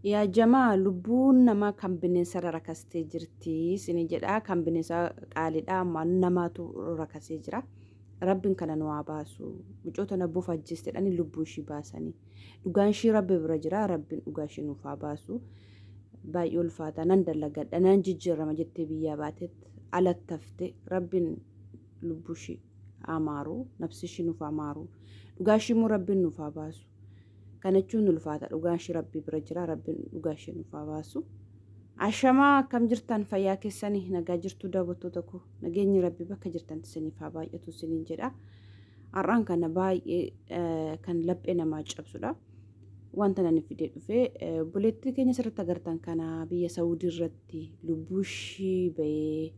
Yaa jamaa, lubbuun namaa kan bineensarra rakastee jirti isini jedha. Kan bineensaa qaaliidha, amma namaatu rakasee jira. Rabbiin kana nu haa baasu. Mucoo tana bofa ajjeeste jedhanii lubbuu ishii baasanii. Dhugaan ishii Rabbi bira jira. Rabbiin dhugaa ishii nuuf haa baasu. Baay'ee ulfaata. Nan dalagadha, nan jijjiirama jettee biyyaa baateet alatti hafte. Rabbiin lubbuu ishii haa maaru. Nafsi ishii nuuf haa maaru. Dhugaa ishii immoo Rabbiin nuuf haa baasu. Kana jechuun ulfaata. Dhugaan ishii Rabbii bira jira. Rabbiin dhugaa ishii nuuf haa baasu. Ashamaa, akkam jirtan? Fayyaa keessanii? Nagaa jirtuu daawwattoota koo? Nageenyi Rabbii bakka jirtan isiniif haa baay'atu isiniin jedha. Har'aan kana baay'ee kan laphee namaa cabsudha. Wanta nani fidee dhufe, obboleettii keenya asirratti agartan kana biyya Saawudii irratti lubbuu ishii bahee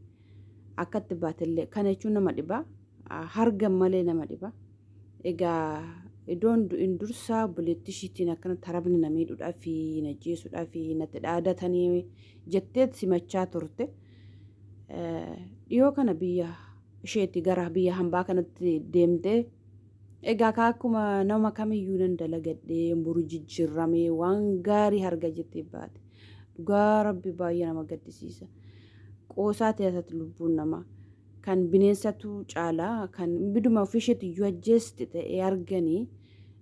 akkatti baatellee kana jechuun nama dhiba. Hargan malee nama dhiba. Egaa iddoon du'in dursaa obboleettii ishiitiin akkana tarabni na miidhuudhaa fi na ajjeesuudhaa fi natti dhaadatanii jetteet simachaa turte. Dhiyoo kana biyya isheetti gara biyya hambaa kanatti deemtee, egaa ka akkuma nama kamiyyuu nan dalagadhee boru jijjiirramee waan gaarii harga jettee baate. Dhugaa Rabbi, baay'ee nama gaddisiisa. Qoosaa ta'e lubbuun namaa. Kan bineensatu caala. Kan biduma ofii isheetti iyyuu ajjeeste ta'ee arganii.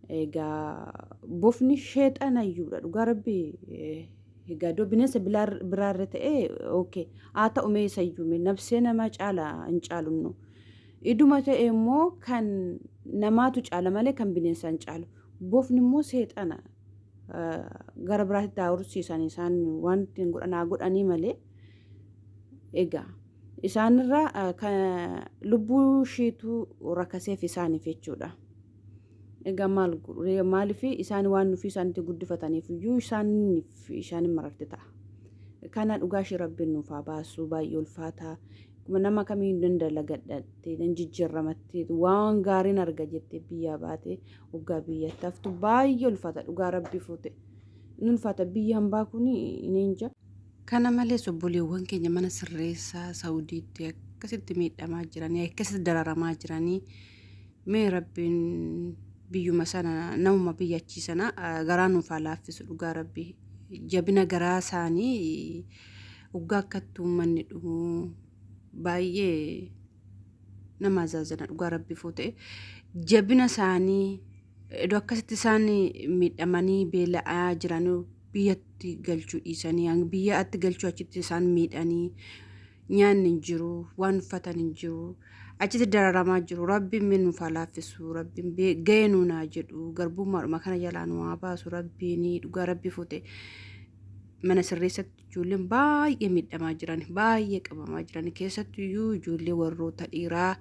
Egaa bofni sheexana iyyuudha, dhugaa Rabbi. Egaa iddoo bineensa biraarra ta'ee, okay, haa ta'u, mee isayyuu mee nafsee namaa caala hin caalunnu. Iduma ta'e immoo kan namaatu caala malee kan bineensaa hin caalu. Bofni immoo seexana. Gara biraatti haa horsiisan, isaan waan ittiin godhan haa godhanii malee, egaa isaanirraa lubbuu ishiitu rakaseef isaaniif jechuudha. Egaa maal maaliif isaan waan nufii isaanitti guddifataniif iyyuu isaaniif isaan mararte ta'a. Kana dhugaa ishee Rabbiin nuuf haa baasu. Baay'ee ulfaataa. Nama kamiyyuu nan dalagadhatte, nan jijjiirramatte, waan gaariin arga jettee biyyaa baate, waggaa biyyatti haftu baay'ee ulfaata, dhugaa Rabbii fuute. Inni ulfaata biyya hambaa kun ni inja. Kana malees obboleewwan keenya mana sirreessaa Saudiitti akkasitti miidhamaa jiranii, akkasitti dararamaa jiranii, mee Rabbiin biyyuma sana namuma biyya achii sana garaa nuuf haa laaffisu. Dhugaa Rabbi, jabina garaa isaanii waggaa akkatti uummanni dhumu baay'ee nama azaazana. Dhugaa Rabbi fuute, jabina isaanii iddoo akkasitti isaan miidhamanii beela'aa jiran biyyatti galchuu dhiisanii, biyyatti galchuu achitti isaan miidhanii, nyaanni hin jiru, waan uffatan hin jiru, achitti dararamaa jiru. Rabbiin mee nuuf haa laaffisu. Rabbiin ga'ee nuun haa jedhu. Garbummaadhuma kana jalaa nu haa baasu Rabbiin. Dhugaa Rabbi fuute, mana sirreessatti ijoolleen baay'ee miidhamaa jiran, baay'ee qabamaa jiran, keessattuyyuu ijoollee warroota dhiiraa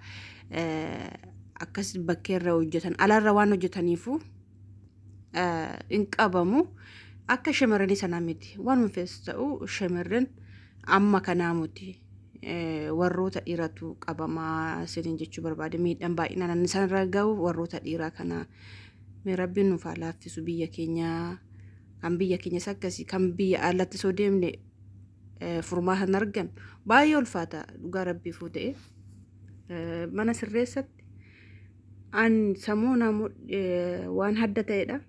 akkas bakkeerra hojjetan, alarra waan hojjetaniifu hin qabamu. Akka shamarranii sanaa miti. Waan fees ta'u shamarran amma kanaa miti. Warroota dhiiratu qabamaa isiniin jechuu barbaade. Miidhaan baay'inaan isaan irra gahu warroota dhiiraa kana. Mee Rabbiin nuuf haa laaffisu biyya keenyaa. Kan biyya keenyas akkasii, kan biyya alatti osoo deemne furmaata hin argan. Baay'ee ulfaata, dhugaa Rabbii fuutee. Mana sirreessatti an samuuna waan hadda ta'edha.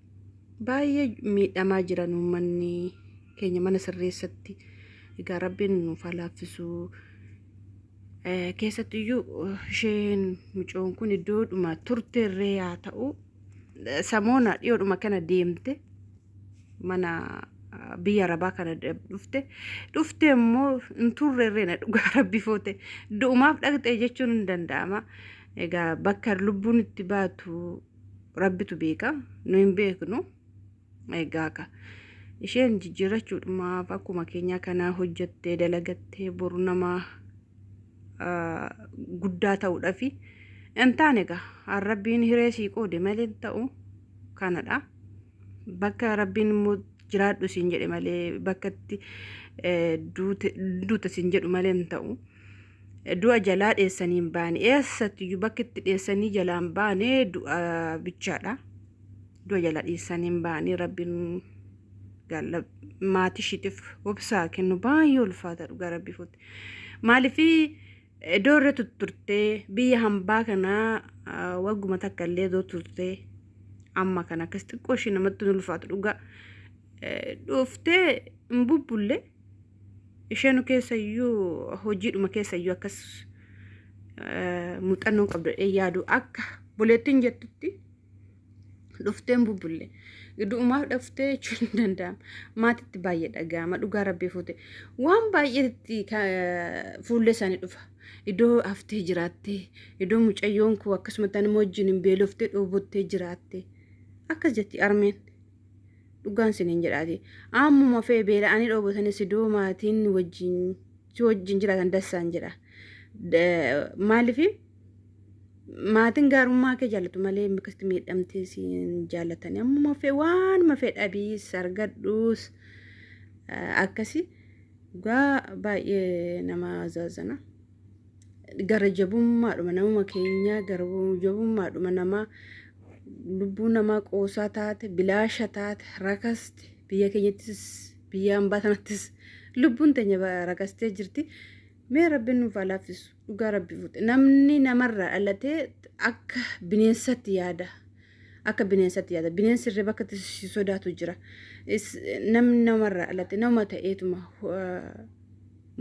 Baay'ee miidhamaa jiran uummanni keenya mana sirreessatti. Egaa Rabbiin nuuf haa laaffisu. Keessattiyyuu isheen mucoon kun iddoodhuma turteerree haa ta'u, samoona dhiyoodhuma kana deemte, mana biyya arabaa kana dhufte, dhufte immoo hin turreerree na, dhugaa Rabbi foote, du'umaaf dhaqxee jechuun hin danda'ama. Egaa bakka lubbuun itti baatu Rabbitu beeka, nu hin beeknu. Egaa ka isheen jijjiirrachuudhumaaf akkuma keenyaa kana hojjattee dalagattee boru nama guddaa ta'uudhaafi hin taane. Egaa Rabbiin hiree sii qoode malee hin ta'u kanadha. Bakka Rabbiin immoo jiraadhu siin jedhe malee, bakka itti duute siin jedhu malee hin ta'u. Du'a jalaa dheessanii hin baane. Eessattiyyuu bakka itti dheessanii jalaa hin baane du'a bichaadha. Du'a jala dhiisanii hin baane. Rabbiin maatii ishiitiif obsaa kennu. Baay'ee ulfaata, dhugaa Rabbii fuute. Maaliif iddoo irra tutturtee biyya hambaa kanaa wagguma takka illee iddoo turtee amma kana akkas xiqqoo ishee namatti hin ulfaatu, dhugaa. Dhuftee hin bubbulle isheenu keessayyuu hojiidhuma keessayyuu akkas muuxannoo qabdu yaadu akka boleettiin jettutti dhuftee hin bubbulle. Du'umaaf dhuftee jechuun hin danda'ama. Maatitti baay'ee dhaga'ama dhugaa rabbii fuute. Waan baay'eetti fuullee isaanii dhufa. Iddoo haftee jiraattee, iddoo mucayyoon koo akkasumatti nama wajjin hin beeloftee dhoobottee jiraatte. Akkas jetti armeen. Dhugaan isiniin jedhaati. Ammuma fe'e beela'anii dhoobotanis iddoo maatiin wajjin si wajjin jiraatan dassaan jedha. Maaliif maatiin gaarummaa kee jaallatu malee akkasitti miidhamtee si hin jaallatani. Ammuma fe'e waanuma fe'e dhabiis argadhuus akkasi dhugaa baay'ee nama azaazana. Gara jabummaadhuma namuma keenyaa gara jabummaadhuma namaa lubbuu namaa qoosaa taate bilaasha taate rakaste biyya keenyattis biyya hambaa sanattis lubbuun teenya rakastee jirti. Mee rabbiin nuuf haa laaffisu dhugaa rabbi fuute namni namarraa dhalatee akka bineensatti yaada. Akka bineensatti yaada. Bineensi irree bakka itti si sodaatu jira. Namni namarraa dhalate nama ta'eetuma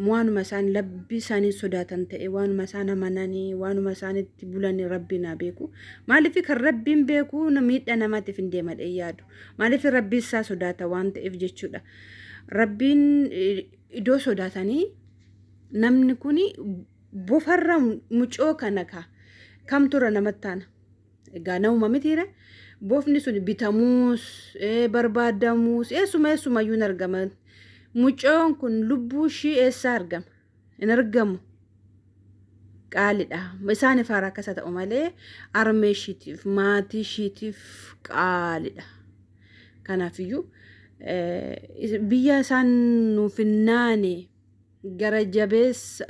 waanuma isaan labbii isaanii sodaatan ta'e waanuma isaan amananii waanuma isaan itti bulan rabbiin haa beeku. Maaliif kan rabbiin beeku miidhaa namaatiif hin deemadhe yaadu. Maaliif rabbii isaa sodaata waan ta'eef jechuudha. Rabbiin iddoo sodaatanii namni kun bofarra mucoo kana ka kamtura namatti taana. Egaa namuma mitiire bofni sun bitamuus barbaadamuus eessuma eessumayyuu hin argaman. Mucoon kun lubbuu ishii eessaa argama? Hin argamu. Qaalidha. Isaaniif haara akkasa ta'u malee armee ishiitiif maatii ishiitiif qaalidha. Kanaafiyyuu biyya isaan nuuf hin naane gara jabeessa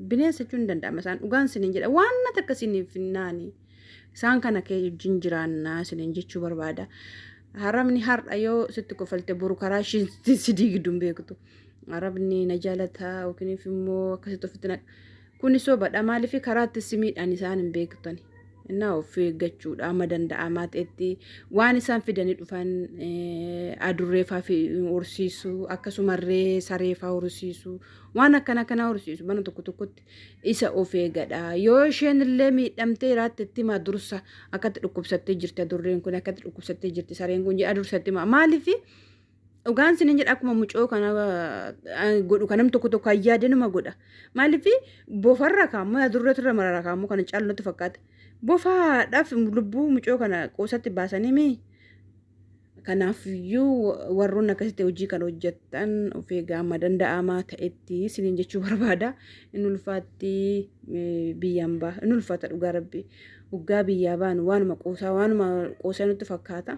bineensa jechuun hin danda'ama isaan dhugaan isiniin jedha waan takka isiniif hin naane isaan kana kee wajjin jiraannaa isiniin jechuu barbaada. Haramni har'a yoo sitti kofalte boru karaa ishiin si diigdu hin beektu. Arabni na jaalata yookiin immoo akkasitti ofitti na kuni sobadha maaliif karaa itti si miidhan isaan hin beektani. Innaa of eeggachuudha amma danda'amaa ta'etti waan isaan fidanii dhufan adurreefaa horsiisu akkasumarree sareefaa horsiisu waan akkana akkanaa horsiisu mana tokko tokkotti isa of eegadha. Yoo isheen illee miidhamtee jiraatte itti himaa dursa akkatti dhukkubsattee jirti adurreen kun akkatti dhukkubsattee jirti sareen kun jedha dursa itti himaa maaliif Dhugaan sinin jedha akkuma mucoo kana godhu kan namni tokko tokko ayyaadee numa godha. Maaliif bofarra kaammoo adurreetu irra marara kaammoo kana caalu natti fakkaata. Bofaadhaaf lubbuu mucoo kana qoosatti baasanii mii. Kanaafiyyuu warroonni akkasitti hojii kana hojjettan of eegaa amma danda'amaa ta'etti isiniin jechuu barbaada. Inni ulfaatti biyyaan ba'a. Inni ulfaata dhugaa rabbi. Waggaa biyyaa baanu waanuma qoosaa waanuma qoosaa nutti fakkaata.